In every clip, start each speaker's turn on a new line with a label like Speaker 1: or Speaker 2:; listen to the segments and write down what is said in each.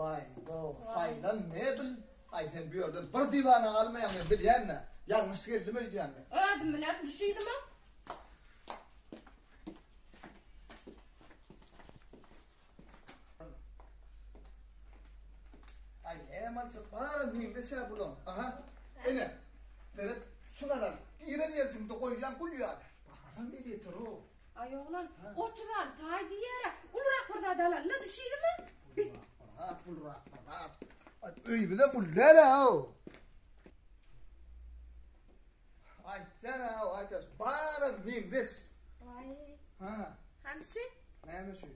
Speaker 1: Baý, bo, saýlan mebel. Aý, sen bu ýerden bir diwana almaýaň, men bilýän-dä. Ýalňyş geldim öýdýän men.
Speaker 2: Özüm bilerin, düş yzyma.
Speaker 1: Aý, näme aljak, baram meňzeş-ä bulaň. Aha, ene, seret, şuny alaly. Giren ýerjiňde goýýaň, gül ýaly. Bahasam elýeter-ow.
Speaker 2: Aý oglan, 36 aý diýýär-ä. Ulurak bir zat alaly-la, düş yzyma.
Speaker 1: Ulurak bir zat, ulurak bir zat. Aý, öýümizem uly däl-ä-ow. Aýtýan-a, aýtýan, baram meňzeş.
Speaker 2: Waý.
Speaker 1: Ha.
Speaker 2: Hany şu?
Speaker 1: Näme şu?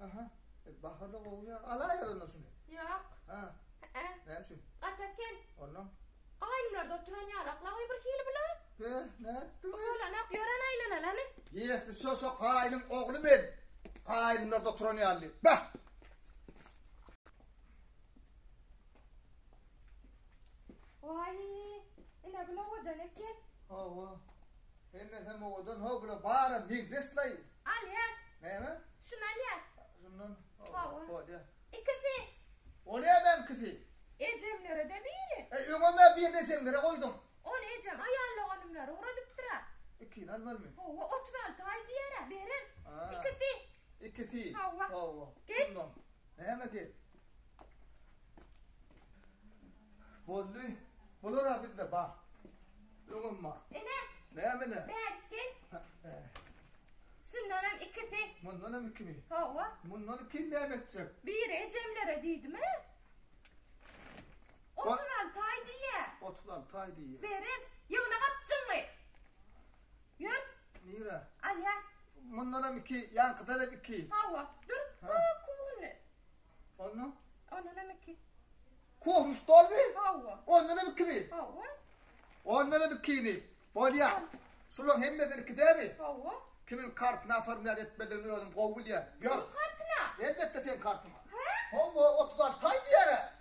Speaker 1: Aha. E, baha-da gowy ýa. Alaýaly onda şuny.
Speaker 2: Ýok.
Speaker 1: Ha.
Speaker 2: Hä.
Speaker 1: Näme şu?
Speaker 2: Gaty eken.
Speaker 1: Ondan?
Speaker 2: Gaýnymlarda oturan ýalak-la bir hili bular.
Speaker 1: Be, nätdiň?
Speaker 2: Bolanok, ýören aýlanaly hany.
Speaker 1: Ýesli şo-şo gaýnyň ogly men. Gaýnymlarda oturan ýaly. Beh!
Speaker 2: Waý, ine bul owadan eken.
Speaker 1: Hawa. Hemmesem owadan, how bular baram meňzeş-laý.
Speaker 2: Alýas.
Speaker 1: Näme?
Speaker 2: Şuny alýas.
Speaker 1: Şundan?
Speaker 2: Hawa.
Speaker 1: Bolýa.
Speaker 2: Ikisi.
Speaker 1: O nämäňkisi?
Speaker 2: Ejemlere-de biri.
Speaker 1: E, öňem-ä birini ejeňlere goýduň.
Speaker 2: Ony ejem aýal doganymlara ugradypdyr-a.
Speaker 1: Ikini almalymy?
Speaker 2: Hawa, 36 aý diýer-ä, bereris. Ikisi.
Speaker 1: Ikisi.
Speaker 2: Hawa.
Speaker 1: Hawa.
Speaker 2: Gel.
Speaker 1: Şundan. Näme gel? Boldy. Bular-a bizde bar. Öňem bar.
Speaker 2: Ene.
Speaker 1: Näme ene?
Speaker 2: Bärik gel. Şundanam ikisi.
Speaker 1: Mundanam ikimi?
Speaker 2: Hawa.
Speaker 1: Mundan ikini näme etjek?
Speaker 2: Biri ejemlere diýdim-ä. 36 aý diýýä.
Speaker 1: 36 aý diýýä.
Speaker 2: Bereris. Ýygna gapjygyňy. Ýör.
Speaker 1: Nirä?
Speaker 2: Alýas.
Speaker 1: Mundanam iki, ýaňkydanam iki.
Speaker 2: Hawa. Dur. Ha, kuhny.
Speaker 1: Ondan?
Speaker 2: Ondanam iki.
Speaker 1: Kuhny stolmy?
Speaker 2: Hawa.
Speaker 1: Ondanam ikimi?
Speaker 2: Hawa.
Speaker 1: Ondanam ikini. Bolýa. Şularyň hemmesini iki dämi?
Speaker 2: Hawa.
Speaker 1: Kimiň kartyna oformlýat etmelidigini özüm gowy bilýän. Ýör.
Speaker 2: Kimiň kartyna?
Speaker 1: Elbetde seň kartyňa.
Speaker 2: Hä?
Speaker 1: Hawa, 36 aý diýýär-ä.